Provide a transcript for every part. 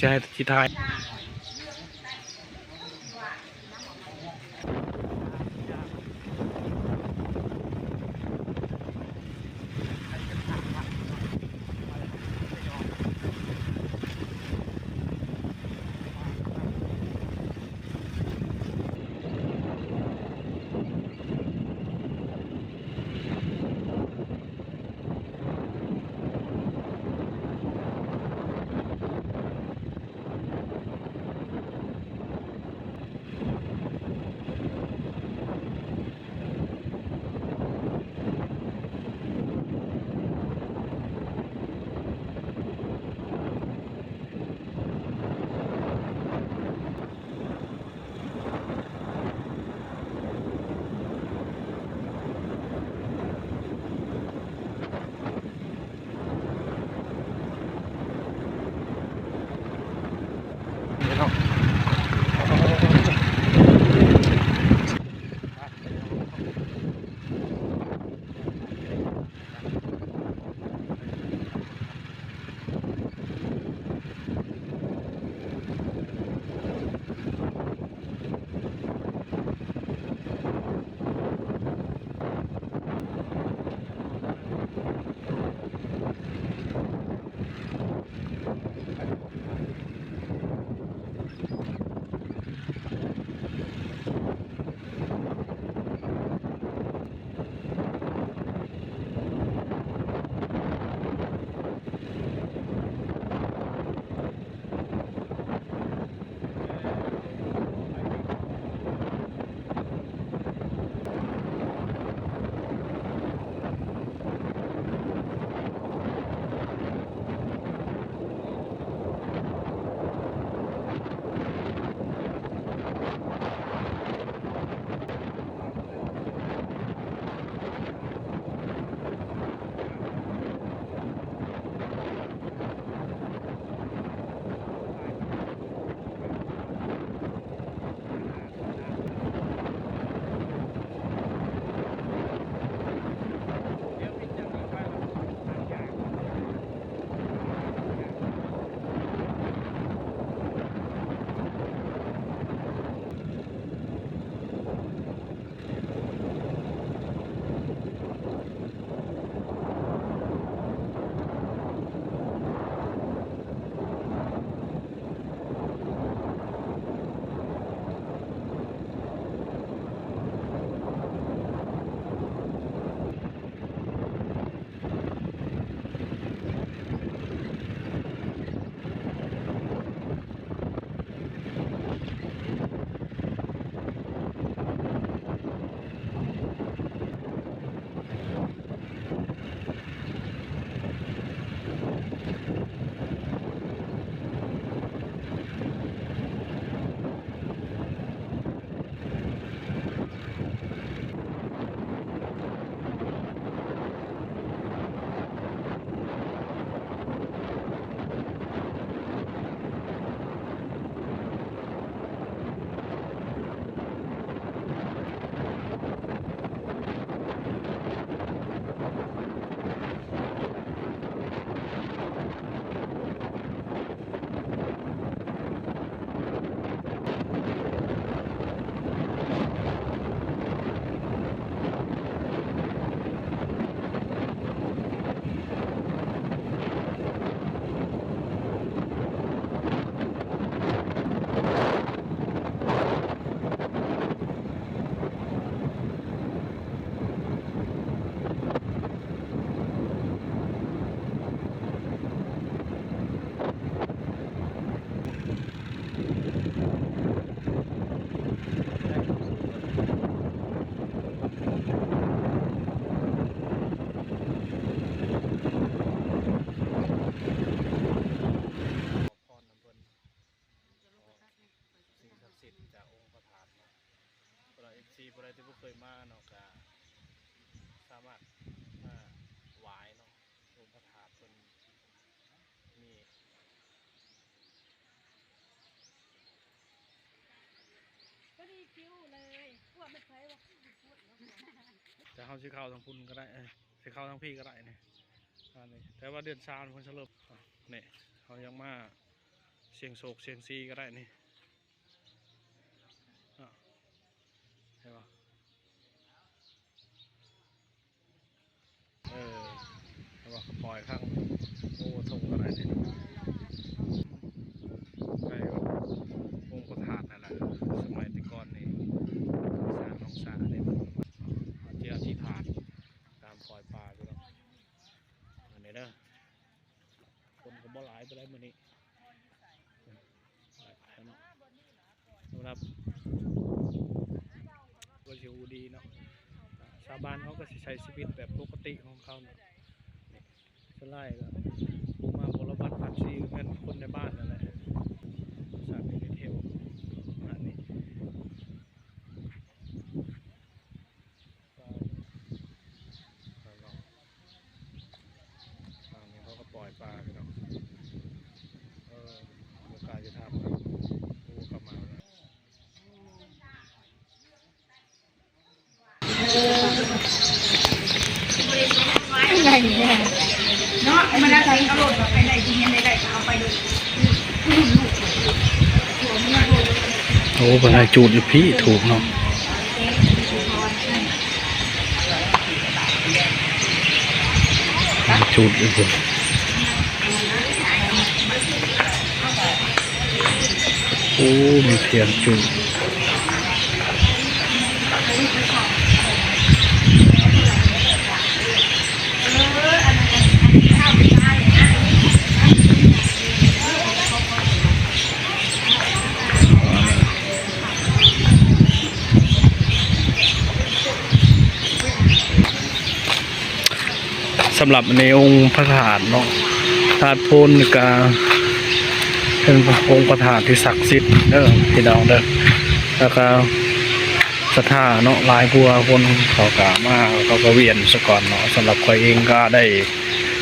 ໃຫ້ຊິຖ່າຍ. ຂໍພອນນຳເພິ່ນ ສິ່ງສັກສິດຈາກອົງພະທາດເນາະ. ສຳລັບເອັຟຊີຜູ້ໃດທີ່ບໍ່ເຄີຍມາເນາະ ກະສາມາດມາໄຫວ້ເນາະ ອົງພະທາດເພິ່ນມີ ພໍດີຄິວເລີຍ ກວມແມ່ນໃຜວະ. ແຕ່ເຮົາຊິເຂົ້າທາງພຸ້ນກໍໄດ້ ເອີ ຊິເຂົ້າທາງພີ້ກໍໄດ້ນີ້ ອັນນີ້ ແຕ່ວ່າເດືອນຊາວພຸ້ນສະເລິບ. ນີ້ ເຮົາຍັງມາ ສ່ຽງໂຊກສ່ຽງຊີກໍໄດ້ນີ້ ເນາະ ເຫັນບໍ່? ເອີ ແຕ່ວ່າເຂົາປ່ອຍທາງ ໂອ້ ທົ່ງເທົ່າໃດນີ້ ໃກ້ອົງພະທາດນັ້ນແຫຼະ. ສະໄໝແຕ່ກ່ອນນີ້ ສ້າງໜອງສະນີ້ ເຂົາຈະອະທິຖານຕາມປ່ອຍປາຢູ່ດອກ ອັນນີ້ເດີ. ຄົນກໍບໍ່ຫຼາຍປານໃດມື້ນີ້ ເນາະ ສຳລັບ ກໍຊິຮູ້ດີເນາະ ຊາວບ້ານເຮົາກໍຊິໃຊ້ຊີວິດແບບປົກກະຕິຂອງເຂົາເນາະ. ສ່ວນຫຼາຍກໍມາບົວລະວັດພາກສີ່ ແມ່ນຄົນໃນບ້ານນັ້ນແຫຼະ ສາມເອເທວ ປະມານນີ້. ປາເນາະ ປານີ້ເຂົາກໍປ່ອຍປາພີ່ນ້ອງ ເອີ ບໍ່ກ້າຈະຖາມ ໂອ້ ເຂົ້າມາແລ້ວ ເນາະ ມັນລະໃສ່ເອົາໂລດ ເອົາໄປໄດ້ ຊິເຮັດໄດ້ໄດ້ ເອົາໄປໂລດ. ໂອ້ ເພິ່ນໃຫ້ຈູດຢູ່ພີ້ ທູບເນາະ ໃຫ້ຈູດຢູ່ພຸ້ນ. ໂອ້ ມີທຽນຈູດ. ສຳລັບໃນອົງພະທາດເນາະ ທາດໂພນນີ້ກະເປັນອົງພະທາດທີ່ສັກສິດເດີພີ່ນ້ອງເດີ ແລ້ວກະ ສັດທາເນາະ ຫຼາຍກວ່າຄົນ ເຂົາກະມາ ເຂົາກະວຽນສາກ່ອນເນາະ. ສຳລັບຂ້ອຍເອງກະໄດ້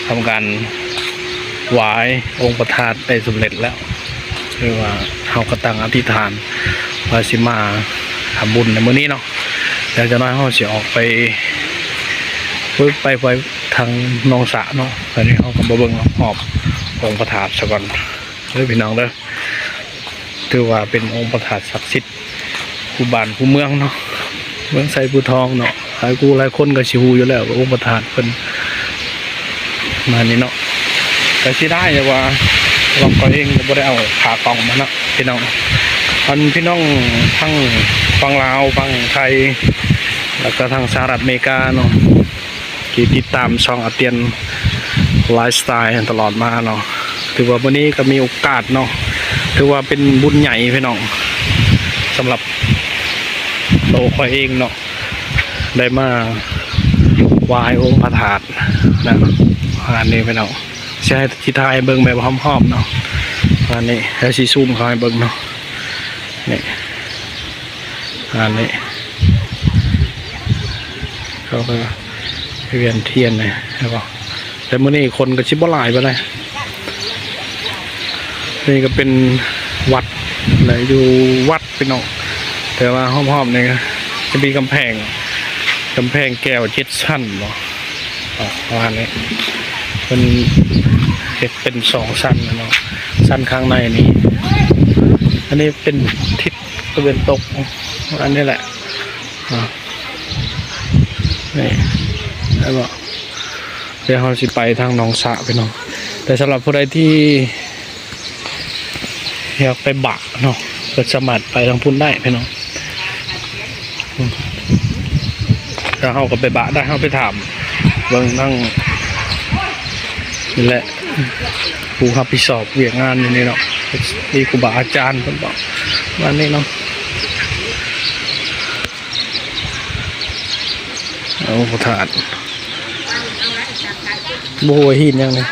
ທຳການຫວາຍອົງພະທາດໄດ້ສຳເລັດແລ້ວ ຄືວ່າເຮົາກະຕັ້ງອະທິຖານວ່າຊິມາທຳບຸນໃນມື້ນີ້ເນາະ. ແລ້ວຈັກໜ້ອຍເຮົາຊິອອກໄປ ໄປ ໄປທາງໜອງສະເນາະ. ຕອນນີ້ເຮົາກະມາເບິ່ງຮອບອົງພະທາດສາກ່ອນເດີພີ່ນ້ອງເດີ. ຖືວ່າເປັນອົງພະທາດສັກສິດ ຄູ່ບ້ານຄູ່ເມືອງເນາະ ເມືອງໄຊພູທອງເນາະ. ຫຼາຍຄູ່ຫຼາຍຄົນກໍຊິຮູ້ຢູ່ແລ້ວວ່າອົງພະທາດເພິ່ນ ມານີ້ເນາະ. ກໍເສຍດາຍແຕ່ວ່າ ລອງກໍເອງບໍ່ໄດ້ເອົາຂາກ້ອງມາເນາະພີ່ນ້ອງ. ອັນພີ່ນ້ອງທັງຝັ່ງລາວ ຝັ່ງໄທ ແລ້ວກໍທັງສະຫະລັດອາເມລິກາເນາະ ທີ່ຕິດຕາມຊ່ອງອາຕຽນໄລຟ໌ສະໄຕລ໌ຕະຫຼອດມາເນາະ. ຖືວ່າມື້ນີ້ກໍມີໂອກາດເນາະ ຖືວ່າເປັນບຸນໃຫຍ່ພີ່ນ້ອງ ສຳລັບໂຕຂ້ອຍເອງເນາະ ໄດ້ມາຫວາຍອົງພະທາດນະ. ອັນນີ້ພີ່ນ້ອງ ຊິໃຫ້ ຊິຖ່າຍໃຫ້ເບິ່ງແບບຮອບໆເນາະ. ອັນນີ້ ແລ້ວຊິຊູມເຂົ້າໃຫ້ເບິ່ງເນາະ ນີ້ ອັນນີ້ ເຂົາກໍວຽນທຽນນີ້ ເຫັນບໍ່? ແຕ່ມື້ນີ້ຄົນກໍຊິບໍ່ຫຼາຍປານໃດ. ນີ້ກໍເປັນວັດ ແລະ ຢູ່ວັດພີ່ນ້ອງ ແຕ່ວ່າຮອບໆນີ້ຈະມີກຳແພງ ກຳແພງແກ້ວເຈັດຊັ້ນເນາະ ປະມານນີ້. ເພິ່ນເຮັດເປັນສອງຊັ້ນເນາະ ຊັ້ນຂ້າງໃນນີ້ ອັນນີ້ເປັນທິດຕາເວັນຕົກ ອັນນີ້ແຫຼະ ນີ້ ເຫັນບໍ່? ດຽວເຮົາຊິໄປທາງໜອງສະພີ່ນ້ອງ ແຕ່ສຳລັບຜູ້ໃດທີ່ຢາກໄປບະເນາະ ກໍສາມາດໄປທາງພຸ້ນໄດ້ພີ່ນ້ອງ. ແລ້ວເຮົາກໍໄປບະໄດ້ ເຮົາໄປຖາມເບິ່ງທາງນີ້ແຫຼະ ຜູ້ຮັບຜິດຊອບວຽກງານຢູ່ນີ້ເນາະ ມີຄູບາອາຈານເພິ່ນບອກປະມານນີ້ເນາະ. ໂອ້ ພະທາດ ບໍ່ຮູ້ວ່າຫີນຫຍັງນີ້